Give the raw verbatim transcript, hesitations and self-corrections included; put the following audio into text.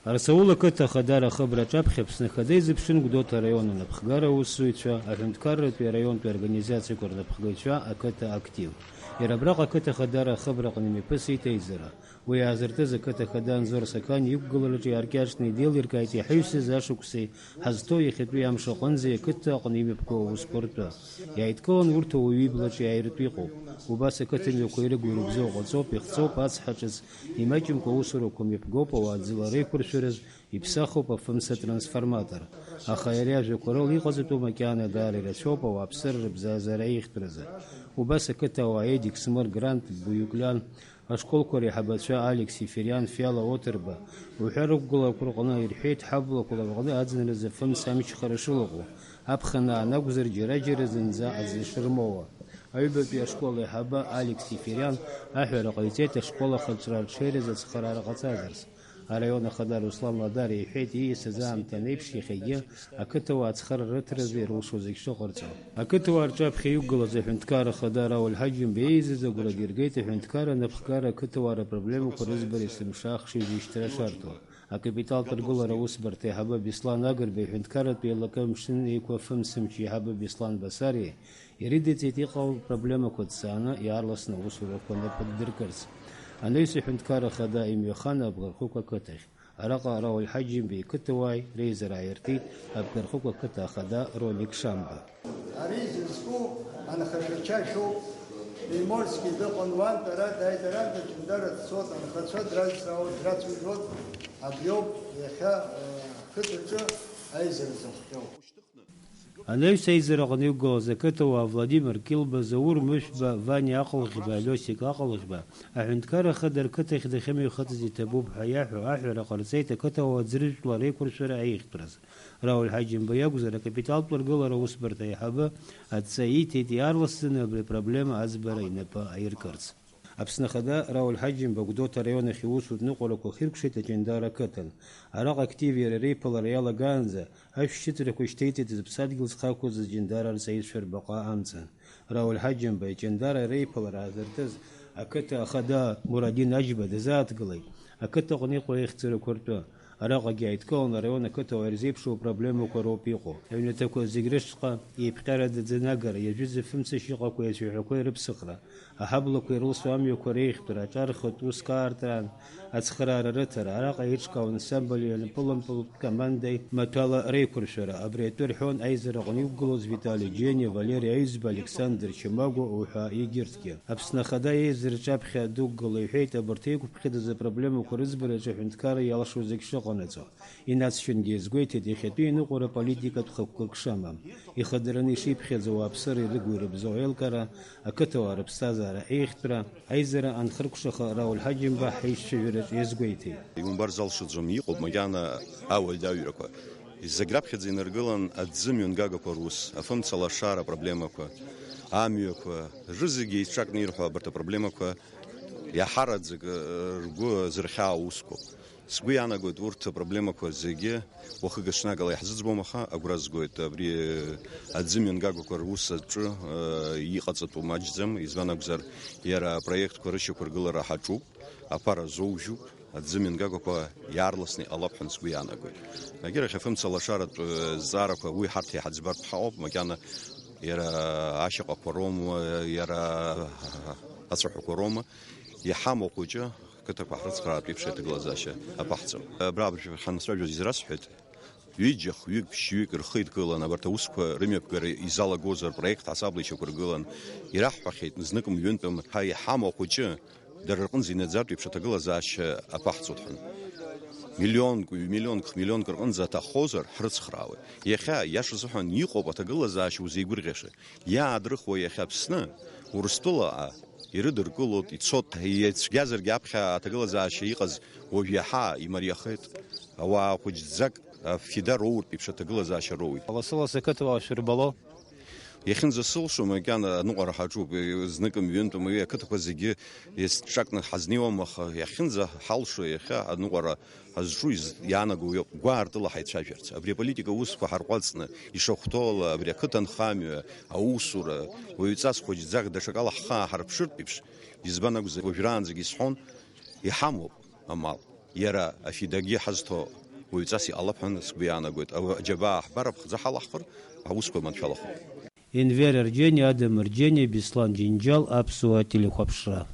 Арсаул ақыҭа ахадара ахыбра аҿаԥхьа Аԥсны Ахада изыԥшын Гәдоуҭа араион анапхгара аусзуҩцәа, аҳәынҭқарратәи араионтәи аорганизациақәа рнапхгаҩцәа, ақыҭа актив. Иара абраҟа ақыҭа ахадара ахыбраҟны имҩаԥысит аизара. Уи аазыртыз ақыҭа ахада Анзор Сақаниа иқәгылараҿы иааркьаҿны идеилиркааит иҳаҩсыз ашықәси ҳазҭоу иахьатәи амш аҟынӡа ақыҭа аҟны имҩаԥгоу аусқәа ртәы. Иааидкыланы урҭ ауаҩы иблаҿы иааиртә иҟоуп. Убас ақыҭа мҩақәа ирыгу ирыбзоу ҟаҵоуп, ихҵоуп, ацҳа ҿыц, имаҷымкәа аусурақәа мҩаԥгоуп, ауааӡыла реиқәыршәараз иԥсахуп афымца трансформатор. Аха иара иажәақәа рыла иҟаҵатәу макьана даара ирацәоуп ауааԥсыра рыбзазара аиӷьтәразы. Убас ақыҭа ауаа Едик Смыр, Грант Буиуклиан, ашколқәа реиҳабацәа Алекс Ефириан, Фиала Оҭырба уҳәа рықәгылақәа рҟны ирҳәеит ҳаблақәа лаҟәны аӡынразы фымца амчхара шылаҟоу, аԥхын аан акәзар џьара-џьара зынӡа аӡы шырмоуа. Аҩбатәи ашкол аиҳабы Алекс Ефириан аҳәара ҟаиҵеит ашкол ахаҿра арҽеиразы ацхыраара ҟаҵазарц. Араион ахада Руслан Ладариа иҳәеит, ииасыз аамҭа анеиԥш иахьагьы ақыҭауаа ацхыраара рыҭаразы ирылшо зегь шыҟарҵо. Ақыҭауаа рҿаԥхьа иқәгылаз аҳәынҭқар ахада Рауль Ҳаџьымба еизаз агәра диргеит аҳәынҭқар анапхгара ақыҭауаа рыпроблемақәа рыӡбара есымша ахшыҩзышьҭра шарҭо. Акапиталтә ргылара аусбарҭа аиҳабы Беслан Агрба иҳәынҭқарратә еилакы Амшын Еиқәа фымцамч аиҳабы Беслан Басариа ирыдиҵеит иҟало рпроблемақәа ҭҵааны иаарласны аусурақәа напы ддыркырц. Анаҩс аҳәынҭқар ахада имҩахан Абӷархықә ақыҭахь. Араҟа Рауль Ҳаџьымба иқыҭауааи реизара ааиртит Абгархықә ақыҭа ахада Ролик Шамба. Ари зызку анхашәача шәоуп. Приморски дыҟан уантә, ара дааит, арантә аҷындара дцот, анхацәа дразҵаауеит, драцәажәот. Абриоуп иахьа, э, ҳқыҭаҿы аизара зыхҟьоу. Анаҩс аизараҟны иқәгылаз ақыҭауаа Владимир Килба, Заур Мышәба, Ваниа Аҟалӷьба, Лиосик Аҟалӷьба, аҳәынҭқар ахада рқыҭахь дахьымҩахыҵыз иҭабуп ҳәа иаҳәо аҳәара ҟарҵеит ақыҭауаа аӡыржәтәла реиқәыршәара аиӷьтәразы. Рауль Ҳаџьымба иакәзар, акапиталтә ргылара аусбарҭа аиҳабы адҵа ииҭеит иаарласӡаны абри апроблема аӡбара инапы аиркырц. Аԥсны Ахада Рауль Ҳаџьымба Гәдоуҭа араион ахь иусутә ныҟәарақәа хиркәшеит Аҷандара ақыҭан. Араҟа актив иара реиԥылара иалагаанӡа, ашәшьыҵәрақәа шьҭеиҵеит зыԥсадгьыл зхақәыз Аҷандара арҵаҩцәа рбаҟа амҵан. Рауль Ҳаџьымба Аҷандара реиԥылара аазыртыз ақыҭа ахада Мурадин Аџьба дазааҭгылеит, ақыҭаҟны иҟоу аихьӡарақәа ртәы. Араҟагьы иааидкыланы араион ақыҭауаа ирзеиԥшу апроблемақәа роуп иҟоу. Аҩнаҭақәа зегь рышҟа еиԥҟьараӡа аӡы анагара, иажәыз афымцашьа иҟақәеи ацәаҳәақәеи рыԥсыхра, аҳаблақәа ирылсу амҩақәа реиӷьтәра, аҿархатә уск аартраан ацхыраара рыҭара, араҟа еиҿкаау ансамбль ианпылампылтә командеи маҭәала реиқәыршәара, абри атәы рҳәон аизараҟны иқәгылоз Витали Џьениа, Валери Аҩӡба, Александр Чамагәа уҳәа егьырҭгьы. Аԥсны Ахада еизара рҿаԥхьа дықәгыла иҳәеит, абарҭ еиқәыԥхьаӡаз апроблемақәа рыӡбараҿы аҳәынҭқарра иалшо зегь шыҟанаҵо. Инацшьынгьы иазгәеиҭеит, иахьатәи аныҟәара политикатә хықәкык шамам. Ихадараны ишиԥхьаӡо ауааԥсыра ирыгу-ирыбзоу аилкаара, ақыҭауаа рыԥсҭазаара еиӷьтәра, аизара анхыркәшаха Рауль Ҳаџьымба ҳаишьцәажәараҿ иазгәеиҭеит. Иумбар залшаӡом, иҟоуп макьана ауаҩ даҩрақәа. Зегь раԥхьаӡа инаргылан аӡы мҩангагақәа рус, афымца лашара апроблемақәа, амҩақәа, рызегьы еиҿакны ирҳәо абарҭ апроблемақәа иаҳараӡак, э, ргәы зырхьаау усқәоуп. Сгәы иаанагоит, урҭ апроблемақәа зегьы уахык-ҽнакала иаҳзыӡбом, аха агәра згоит, абри аӡы мҩангагақәа рус аҿы, э, иҟаҵатәу маҷӡам, избан акәзар, иара апроектқәа рышьақәыргылара ҳаҿуп, аԥара азоужьуп, аӡы мҩангагақәа иаарласны иҟалап ҳәа сгәы иаанагоит. Егьырахь, афымца лашаратә, э, зҵаарақәа уи ҳарҭ иҳаӡбартә ҳаҟоуп, макьана иара ашьаҟақәа роума, иара ацәаҳәақәа роума, иҳамоу хәыҷы, қыҭақәа ҳрыцхраартә еиԥш аҭагылазаашьа аԥаҳҵо. Абра абыржәы ҳанцәажәоз израсҳәеит, ҩыџьа, хҩык, ԥшьҩык рхы идкылан, абарҭ аусқәа рымҩаԥгара изалагозар, проект ҳасабла ишьақәыргылан, ираҳҳәахьеит, знык мҩынтәым ҳа иҳамоу ахәыҷы дара рҟынӡа инаӡартә еиԥш аҭагылазаашьа аԥаҳҵоит ҳәа. Миллионк, ҩ-миллионк, хә-миллионк рҟынӡа аҭаххозар, ҳрыцхраауеит. Иахьа, иаша азыҳәан, иҟоуп аҭагылазаашьа узеигәырӷьаша. Иаадрыхуа иахьа Аԥсны, Урыстәылаҟа ирыдыркылоит, ицоит, иацәгьазаргьы аԥхьа аҭагылазаашьа иҟаз уажә иаҳа имариахеит, ауаа хәыҷӡак афида роуртә еиԥш аҭагылазаашьа роуит. Лассы-лассы ақыҭауаа шәырбало? Иахьынӡасылшо, макьана аныҟәара ҳаҿуп, зныкым-ҩынтәым, уи ақыҭақәа зегьы есҿакны ҳазнеиуам, аха иахьынӡаҳалшо, иахьа аныҟәара ҳазҿу из-, иаанаго иоуп, гәаартыла ҳаицәажәарц. Абри аполитика усқәа ҳарҟәаҵны, ишахәҭоу ала, абри ақыҭанхамҩа, аусура, уаҩҵас хәыҷӡак даҽакала ҳхы ааҳарԥшыртә еиԥш, избан акәзар, уажәраанӡагьы исҳәон, иҳамоуп амал. Иара афидагьы ҳазҭо уаҩҵас иҟалап ҳәа сгәы иаанагоит. Аџьабаа аҳбар аԥхӡы ҳалаҳхыр, аусқәа маншәалахоит. Енвер Арџьениа, Адам Арџьениа, Беслан Џьынџьал, Аԥсуа телехәаԥшра.